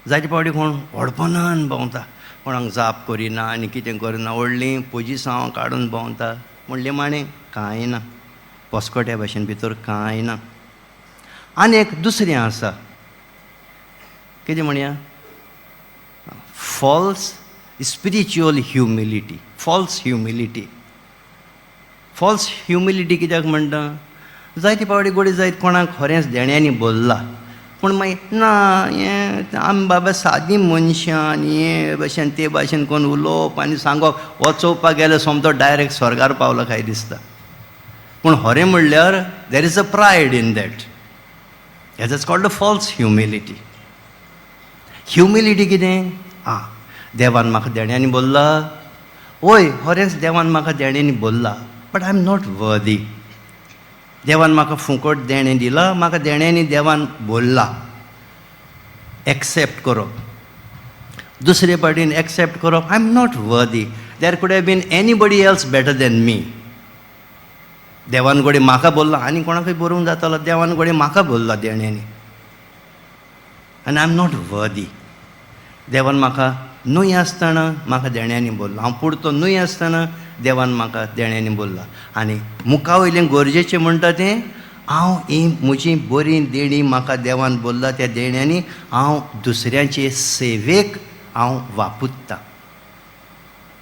जायते फावटी कोण व्हडपणान भोंवता, कोणाक जाप करिना आनी कितें करिना, व्हडलीं पोजिसांव काडून भोंवता. पूण निमाणें कांय ना, पस्कोट्या भाशेन भितर कांय ना. आनी एक दुसरें आसा, कितें म्हणया, false spiritual humility. False humility. False humility कित्याक म्हणटा? जायते फावटी घोडी जायत कोणाक खरेंच देण्यांनी बोल्ला, पूण मागीर ना, हें आमी बाबा सादीं मनशां आनी हे भाशेन ते भाशेन कोण उलोवप आनी सांगप, वचोवपाक गेल्यार सोमतो डायरेक्ट स्वर्गार पावलो काय दिसता. पूण खरें म्हणल्यार there is a pride in that. That is called a false humility. Humility कितें? आं, देवान म्हाका देण्यांनी बोल्ला, वय खरेंच देवान म्हाका देण्यांनी बोल्ला, but I am not worthy. देवान म्हाका फुकट देणें दिलां, म्हाका देण्यांनी देवान बोल्ला, एक्सेप्ट करप. दुसरे पाटीन एक्सेप्ट करप, I am not worthy, there could have been anybody else better than me. देवान घडये म्हाका बोल्ला, आनी कोणाकूय बरोवंक जातालो, देवान घडये म्हाका बोल्ला देण्यांनी आनी I am not worthy. देवान म्हाका न्हय आसतना म्हाका देण्यांनी बोल्ला, हांव पुरतो न्हय आसतना देवान म्हाका देण्यांनी बोल्ला. आनी मुखा वयलें गरजेचें म्हणटा तें, हांव ही म्हजी बरी देणी म्हाका देवान बोल्ला, त्या देण्यांनी हांव दुसऱ्यांचे सेवेक हांव वापुरतां.